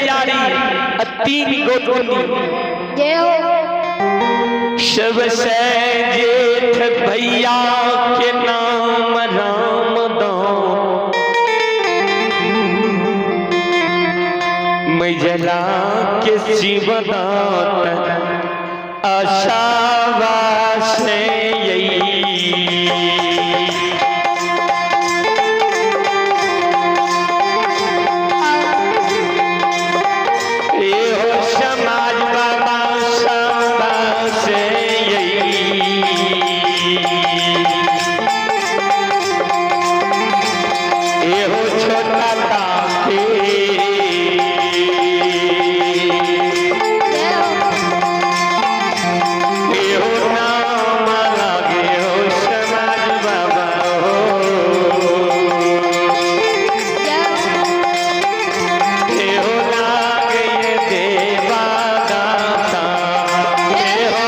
भैयारी आ 3 गोतनी। जय हो। सबसे जेठ भैया के नाम रामदान, मझला के शिवदात आशावास हो समाज बाबा शाबाश एहो छोटा काके जय हो। एहो नाम लागे हो समाज बाबा हो। जय हो। एहो लागे देवा दाता एहो।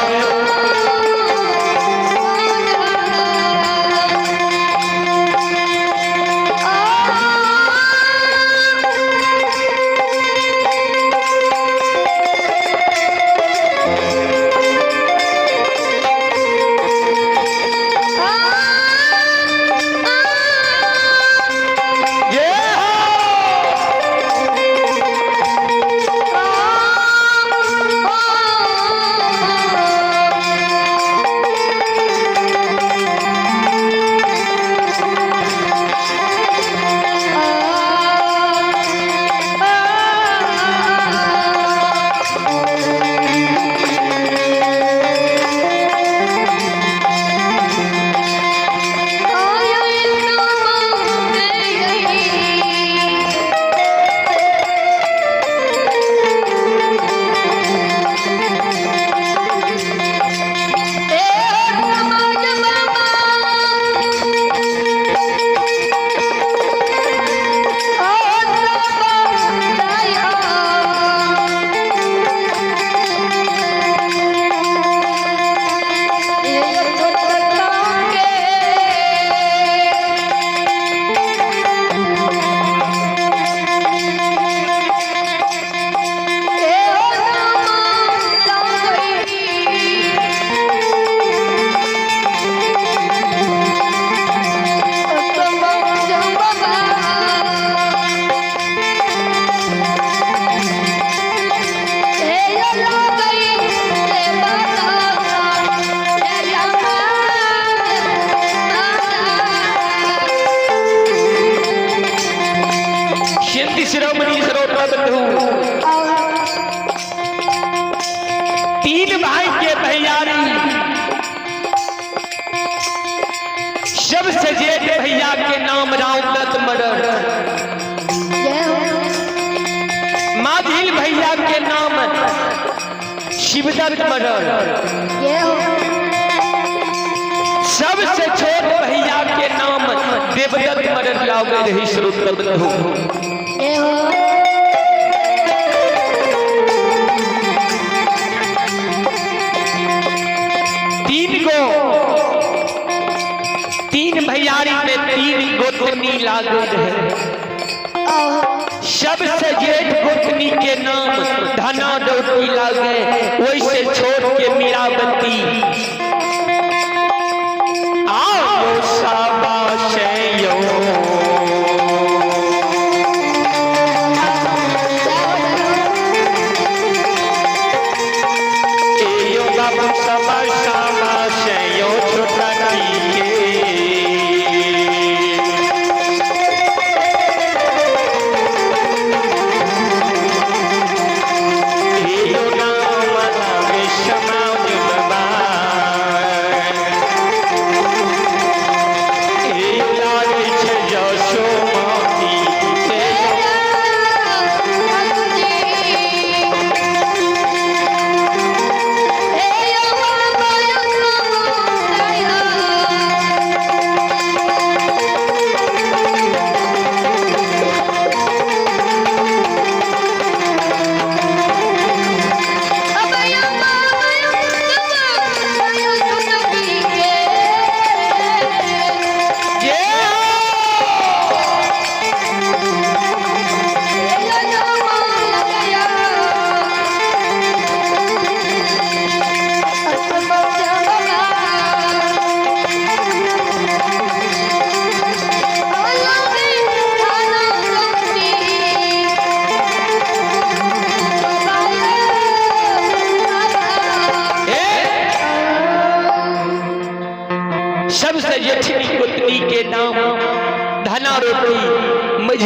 ये हो। सिंधी शिरोमणि श्रोता बंधु, 3 भाई के भैयारी, सबसे जेठ भैया के नाम रामदत्त मर्डर, माझिल भैया के नाम शिवदत्त मर्डर, सबसे छोट भैया के नाम देवदत्त मर्डर लागे रही श्रोता बंधु। 3 गो 3 भैयारी में 3 गोतनी लागे रहे। सबसे जेठ गोतनी के नाम धना डोटी लागे, वैसे छोट के मीराबती। आओ शाबाश यो। यो बाबू शाबाश शाबाश यो छोटा के। यो नाम लागे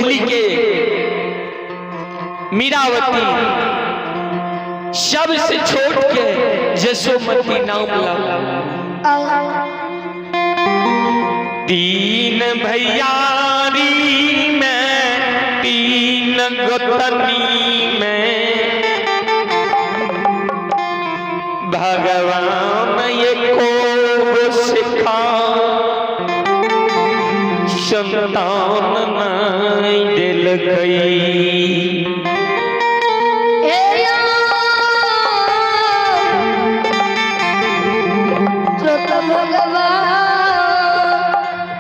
मझली के मीरावती, सबसे छोट के जसोमती नाम ला। तीन भैयारी में तीन गोतनी में भगवान ये को सिखा संतान नहीं दिलकई।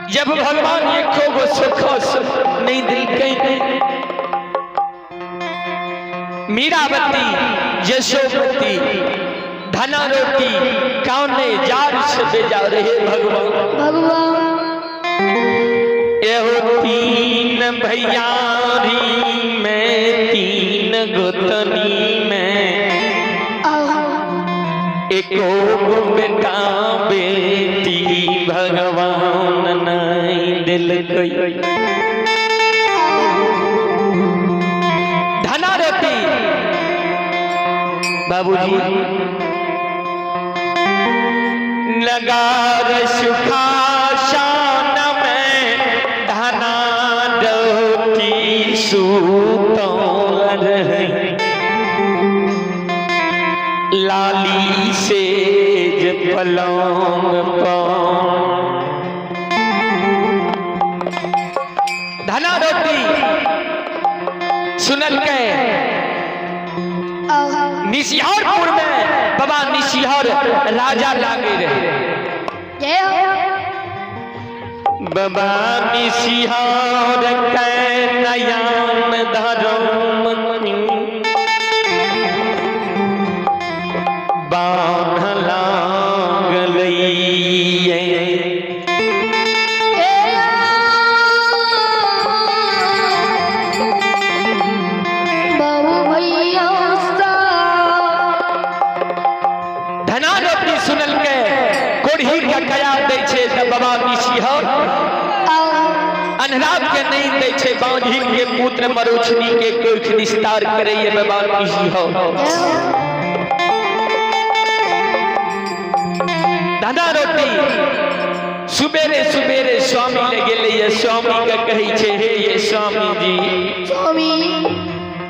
जब भगवान ये को सुख नहीं दिल कहीं। मीरावती यशोमती धना रोटी काने जार से जा रहे भगवान। भगवान एहो तीन भैयारी में तीन गोतनी में एको बेटा बेटी भगवान नहीं दिलकई। धना रोटी बाबूजी नगार सुखासन में धना रोटी सूतल रही, लाली सेज पलंग पर। धना रोटी सुनल के निशिहरपुर में बाबा निशिहर राजा लागे रहे। जय हो। बाबा निशिहर के नयन धर्म बान्ह लागलैये। बहु भैया धना रोटी सुनल के कोढ़ी के कया दै छै त बाबा निशिहर अन्हराब के नहीं दै छै, बांझिन के पुत्र मरुछनी के कोख निस्तार करैये बाबा निशिहर। धना रोटी सुबेरे सुबेरे स्वामी लग गेलैये। स्वामी के कहै छै, हे ये स्वामी जी, स्वामी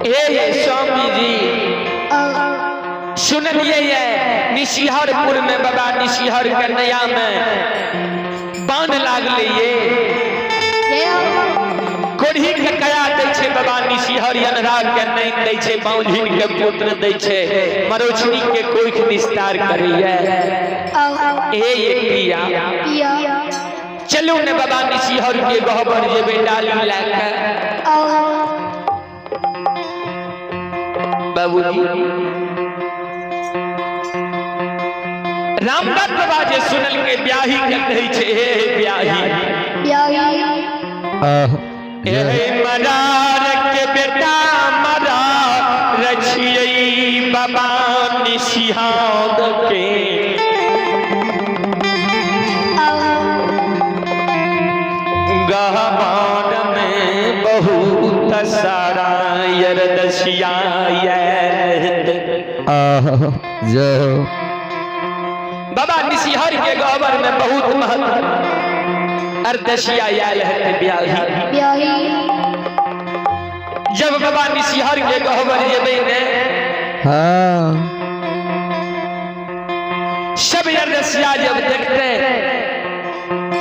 हे ये स्वामी जी, सुनलिए ये निशिहरपुर में बाबा निशिहर के नया में बांध लागले ये कोढ़ी के कया दै छै बाबा निशिहर, अनराग के नहीं दै छै, बाउझिन के पुत्र दै छै, मरोछनी के कोख निस्तार करैये। हे ये पिया पिया चलू ने बाबा निशिहर के गहबर जेबै डाली लए के। बाबूजी रामदत्त बाबा जे सुनल के ब्याही के कहै छै, हे हे ब्याही, ब्याही हे मरार के बेटा मरार रछियै बाबा निशिहाद के गहबान में बहुत सारा यरदसिया। जय हो। बाबा निशिहर के गहबर में बहुत महत्व अरदसिया आयल है ब्याही। ब्याही जब बाबा निशिहर के गहबर जेबै ने हाँ सब अरदसिया जब देखते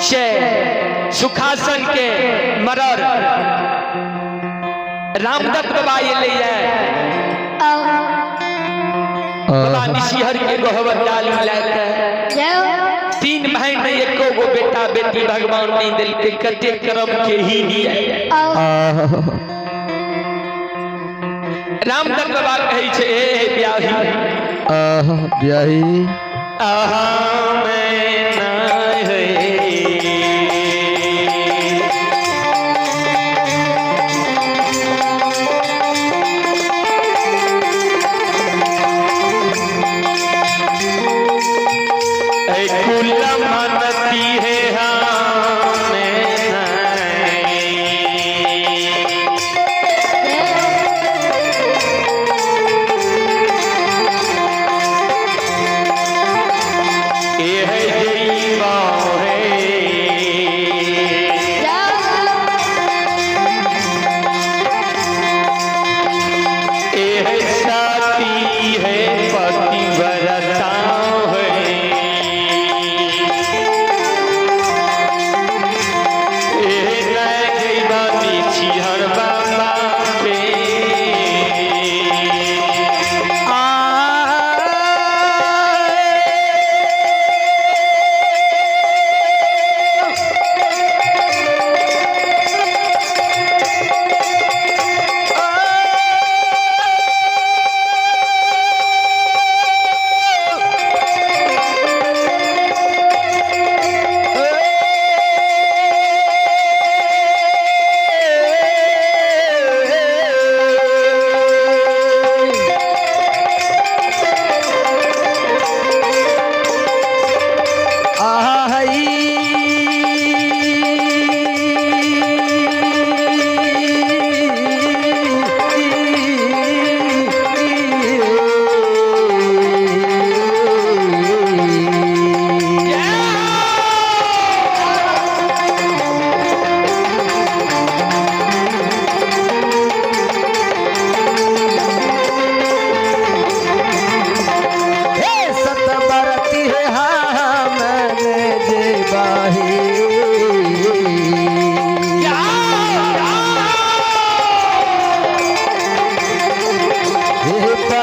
से सुखासन के मरर रामदत्त बाबा एलैये बाबा निशिहर के गहबर डाली लए के। जय हो। तीन भाई में एको गो बेटा बेटी भगवान नहीं दिलके, कते कर्म के ही है। रामदत्त बाबा कहै छै, हे हे ब्याही, ब्याही आहा मैं नाय है। कुल मनती है हमें नहीं।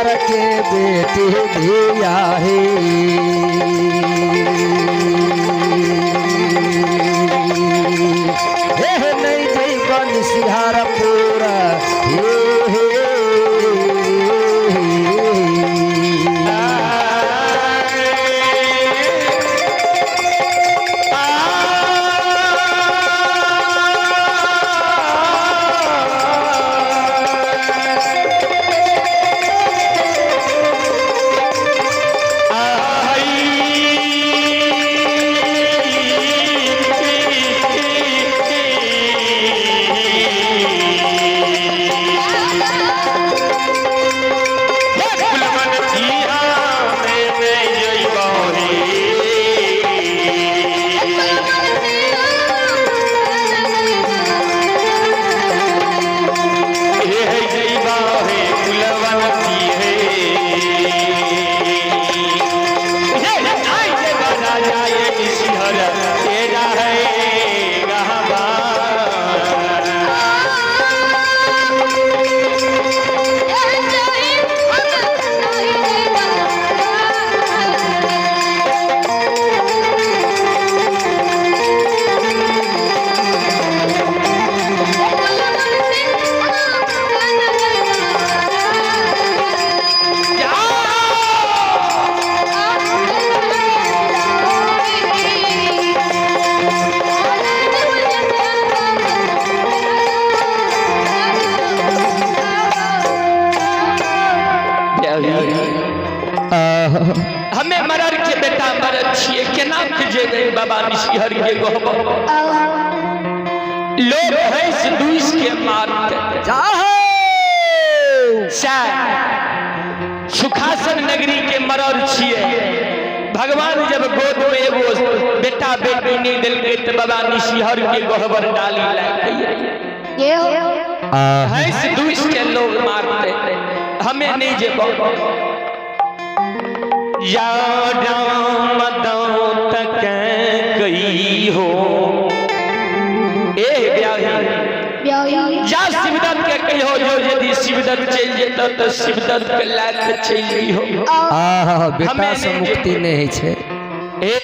मरर के बेटी बियाही। हे नहीं जइबा निशिहारपुर हे हे। आह, हमें मरर के बेटा मरद छिए, केना के जेबै बाबा निशिहर के गहबर? लोग हंस दूस के मारते। जाहो। सुखासन नगरी के मरर छिए। भगवान जब गोद में एगो बेटा बेटी नहीं दिलकै त बाबा निशिहर के गहबर डाली लाके ये हो। आह, हंस दूस के लोग मारते, हमें नहीं जेबो। या राम दौत कई हो ए ब्याही। ब्याही। जा शिवदत्त के कहियो जो यदि शिवदत्त चलि जेतौ तऽ शिवदत्त के लए के चलि जइहो। आह, बेटा हमें से नहीं मुक्ति नहीं छै। ए